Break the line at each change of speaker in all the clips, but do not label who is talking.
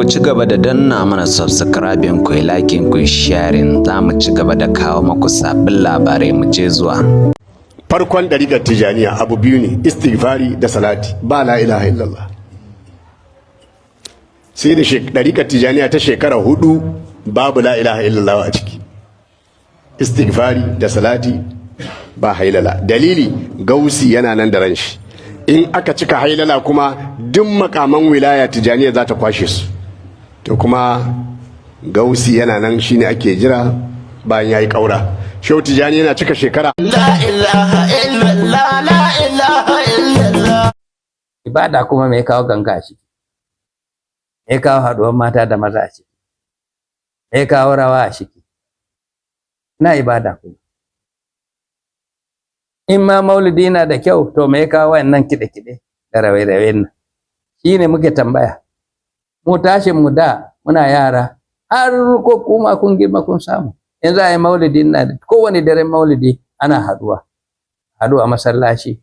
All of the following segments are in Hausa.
Ku ci gaba da danna mana subscribing, ku yi liking, ku yi sharing. Za mu ci gaba da kawo maku sabbin labarai. Mu je zuwa.
Farkon ɗariƙar Tijaniya abu biyu ne, istighfari da salati, ba la ilaha illallah. Sai da ɗariƙar Tijaniya ta shekara 4 babu la ilaha illallah a ciki, istighfari da salati, ba hailala. Dalili, Gausi yana nan da ran shi. In aka cika hailala kuma, duk makaman wilaya Tijaniya za ta kwashe su. To kuma Gausi yana nan, shine ake jira bayan yayi kaura. Shehu Tijani yana cika shekara
La ilaha illallah, la ilaha illallah.
Ibada kuma, me ya kawo ganga a ciki? Me ya kawo haɗuwar mata da maza a ciki? Me ya kawo rawa a ciki? Na ibada kuma, in ma maulidi na da kyau, to me ya kawo wayannan kiɗe-kiɗe da rawe-rawen nan? Shi ne muke tambaya. Mu tashin mu da muna yara, har ko kuma kun girma kun samu, in za a yi maulidi na, kowane daren maulidi ana haɗuwa, haɗuwa masallaci,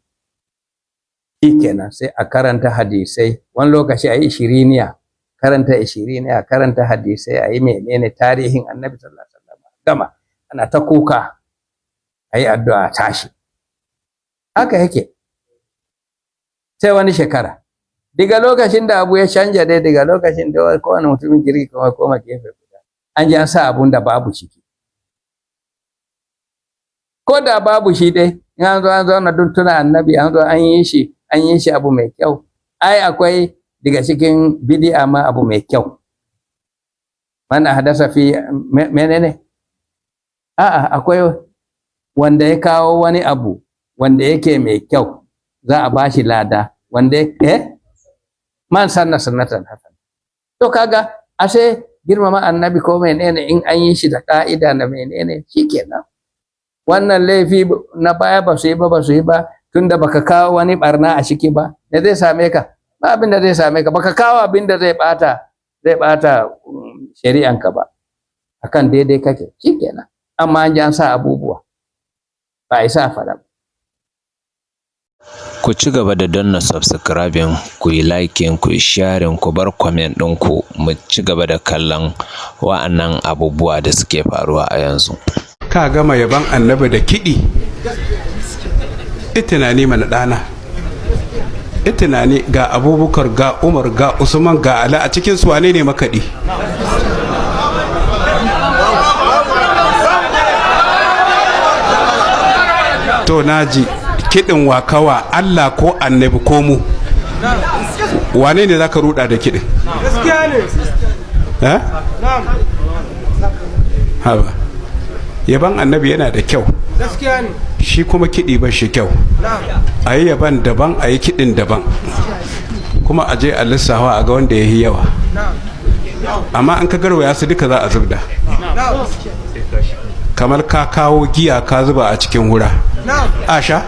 shikenan sai a karanta hadisai. Wani lokaci a yi ishiriniya, karanta ishiriniya, karanta hadisai, a yi menene, tarihin Annabi sallallahu alaihi wasallam, gama ana ta kuka, a yi addu'a, a tashi. Haka yake sai wani shekara. Daga lokacin da abu ya canja dai, daga lokacin da kowane mutumin kirki kuma koma gefe guda, an ji an sa abun da babu ciki. Ko da babu shi dai, in an zo an zauna don tuna Annabi, an zo an yi shi, an yi shi abu mai kyau. Ai akwai daga cikin bidi'a ma abu mai kyau. Man ahdasa fi menene, a'a, akwai wanda ya kawo wani abu wanda yake mai kyau, za a bashi lada. Wanda man sanna sunnatan hasan. To kaga ashe girmama Annabi ko menene, in an yi shi da ka'ida na menene, shikenan. Wannan laifi na baya ba su yi ba, ba su yi ba, tunda baka kawo wani barna a ciki ba. Me zai same ka? Ba abin da zai same ka. Baka kawo abin da zai bata shari'anka ba, akan daidai kake, shikenan. Amma an ji an sa abubuwa ba a isa a faɗa ba.
Ku ci gaba da danna subscribing, ku yi liking, ku yi sharing, ku bar comment ɗinku. Mu ci gaba da kallon wa'annan abubuwa da suke faruwa a yanzu.
Ka gama yaban Annabi da kiɗi? Tunani mana ɗana, tunani. Ga Abubakar, ga Umar, ga Usman, ga Ali, a cikin su wane ne makaɗi? To naji kiɗin wakawa Allah ko Annabi ko mu, wane ne zaka ruda da kiɗin? Eh? Haba, yaban Annabi yana da kyau, shi kuma kiɗi ba shi kyau. A yi yaban daban, a yi kiɗin daban, kuma a je a lissawa a ga wanda ya yi yawa. Amma an ka garwaya su duka, za a zubda kamar ka kawo giya ka zuba a cikin hura a sha.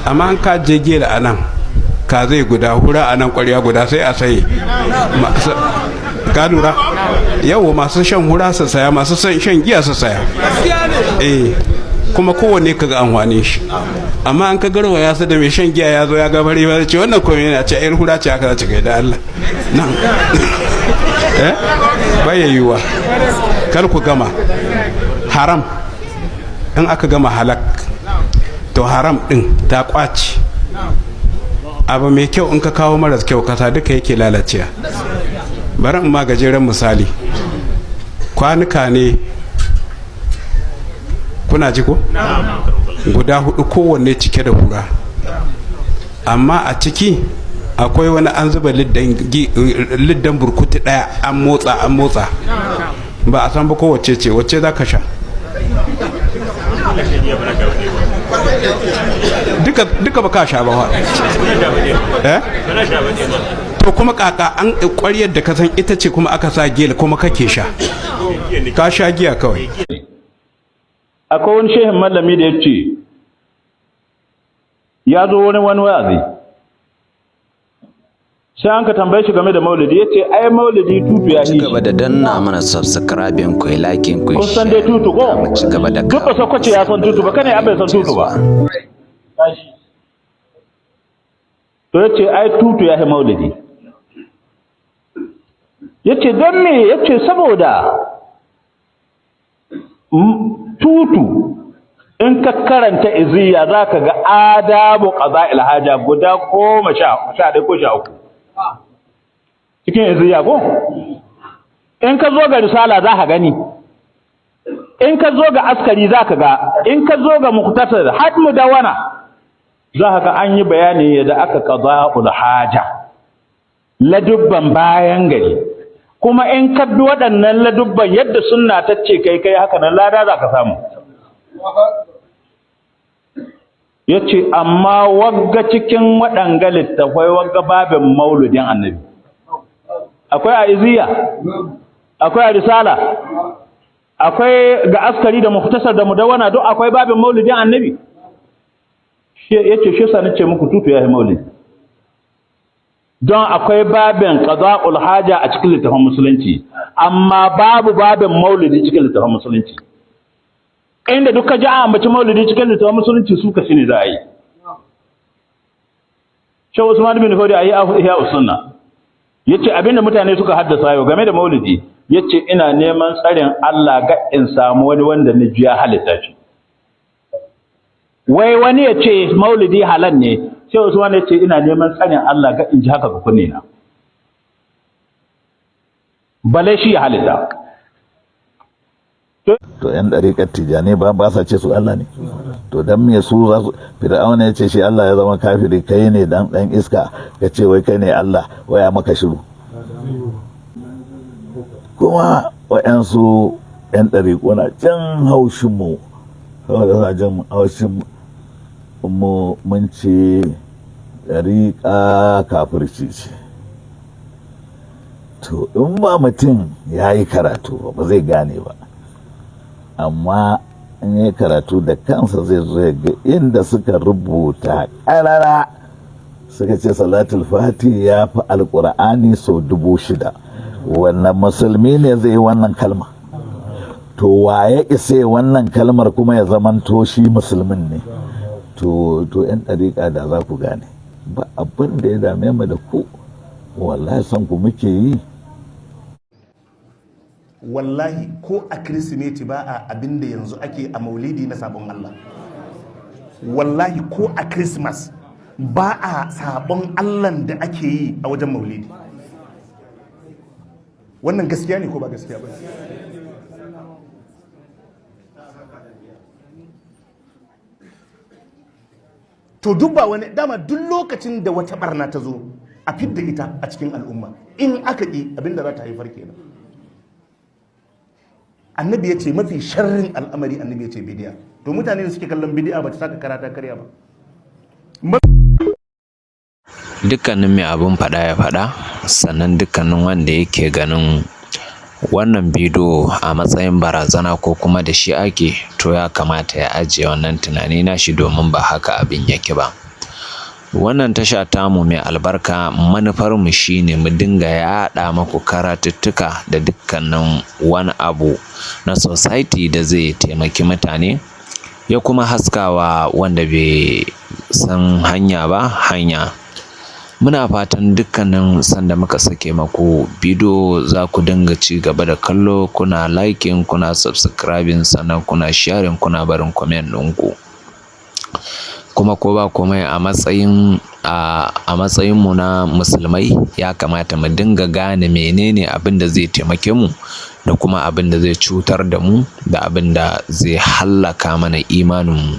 Amma an ka je giya a nan, ka zai guda hura a nan, ƙwarya guda, sai a saye. Ka lura yau, masu shan hura su saya, masu shan giya su saya. Eh, kuma kowanne ka ga amfani shi. Amma an ka garwaya su, da mai shan giya ya zo ya ga fari ba, ce wannan komai yana ce ayar hura ce, aka zace kai da Allah nan, eh, baya yiwuwa. Kar ku gama haram. In aka gama halak, to haram din ta kwaci abu mai kyau. In ka kawo maras kyau kasa, duka yake lalacewa. Bari in ma gajeren misali. Kwanuka ne, kuna ji ko? Guda hudu, kowanne cike da hura, amma a ciki akwai wani an zuba liddan burkutu daya, an motsa, an motsa, ba a san ba kowace ce. Wacce za ka sha? Duka duka ba ka sha ba. Eh, to kuma kaka an ƙwaryar da ka san ita ce kuma aka sa gel kuma kake sha, ka sha giya kawai.
Akwai wani shehin mallami da ya ce ya zo wurin wani wa'azi, sai an ka tambaye shi game da maulidi, ya ce ai maulidi tutu ya
Ci
yi.
gaba da danna mana subscribing, ku yi liking, ku yi
Kun san dai
sharing.
tutu ko?
Za mu ci gaba da
Duk ba
kawo
Sokoto ya san tutu ba, kana ya bai san tutu ba. To ya ce ai tutu ya yi maulidi. Yace don me? Yace saboda tutu in ka karanta iziya zaka ga adabu qada'il haja guda 11 ko 13 cikin iziya ko. In ka zo ga risala za ka gani, in ka zo ga askari za ka ga, in ka zo ga muktasar har mudawana za ka ga an yi bayani yadda aka qada'ul haja, ladubban bayan gari. Kuma in ka bi waɗannan ladubban yadda sunna ta ce kai kai haka nan, lada za ka samu. Yace amma wagga cikin waɗanga littafai, wagga babin mauludin annabi akwai a iziya, akwai a risala, akwai ga askari da muktasar da mudawana, duk akwai babin maulidin annabi. Yace shi yasa nace muku tutu yayi maulidi, don akwai babin qada'ul haja a cikin littafin musulunci, amma babu babin maulidi cikin littafin musulunci. Inda duka ji an ambaci maulidi cikin littafin musulunci, suka shine za a yi. Shehu Usman bin Fodi ayi Ihya Sunna yace abinda mutane suka haddasa yau game da maulidi, yace ina neman tsarin Allah ga in samu wani wanda ni ji ya halitta shi, wai wani ya ce maulidi halal ne. Sai Usman ya ce ina neman tsarin Allah ga in ji haka ga kunne na, bale shi ya halitta.
To yan ɗariƙar Tijjani ba sa ce su Allah ne. To dan me su za su? Fir'auna ya ce shi Allah, ya zama kafiri. Kai ne dan dan iska ka ce wai kai ne Allah, waya maka shiru. Kuma wa'yansu yan ɗariƙo na jin haushin mu, saboda suna jin haushin mu mun ce ɗariƙa kafirci ce. To in ba mutum ya yi karatu ba, ba zai gane ba, amma in yi karatu da kansa zai zo ya ga inda suka rubuta ƙarara, suka ce Salatul Fati ya fi Alƙur'ani sau 6,000. Wannan musulmi ne zai yi wannan kalma? To waye isa wannan kalmar kuma ya zamanto shi musulmin ne? To yan ɗariƙa, da za ku gane, ba abin da ya dame mu da ku, wallahi son ku muke yi.
Wallahi ko a Kirsimeti ba a abin da yanzu ake a Maulidi na sabon Allah. Wallahi ko a Christmas ba a sabon Allah da ake yi a wajen Maulidi. Wannan gaskiya ne ko ba gaskiya ba? To duk ba wani dama, duk lokacin da wata barna ta zo, a fidda ita a cikin al'umma. In aka ƙi, abinda za ta haifar kenan. Annabi ya ce mafi sharrin al'amari, annabi ya ce bidiya. To mutane da suke kallon bidiya ba ta saka karata karya ba.
Dukkanin mai abin faɗa ya faɗa, sannan dukkanin wanda yake ganin wannan bidiyo a matsayin barazana ko kuma da shi ake, to ya kamata ya ajiye wannan tunani nashi, domin ba haka abin yake ba. Wannan tasha tamu mai albarka, manufarmu shine mu dinga yaɗa maku karatuttuka da dukkanin wani abu na society da zai taimaki mutane, ya kuma haskawa wanda bai san hanya ba hanya. Muna fatan dukkanin sanda muka sake maku bidiyo, za ku dinga ci gaba da kallo, kuna liking, kuna subscribing, sannan kuna sharing, kuna barin comment ɗinku. Kuma ko ba komai, a matsayin mu na musulmai, ya kamata mu dinga gane menene abin da zai taimake mu da kuma abin da zai cutar da mu da abin da zai hallaka mana imanin mu.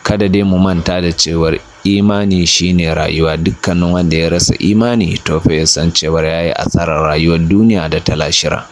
Kada dai mu manta da cewar imani shine rayuwa. Dukkanin wanda ya rasa imani, to fa ya san cewar yayi asarar rayuwar duniya da ta lahira.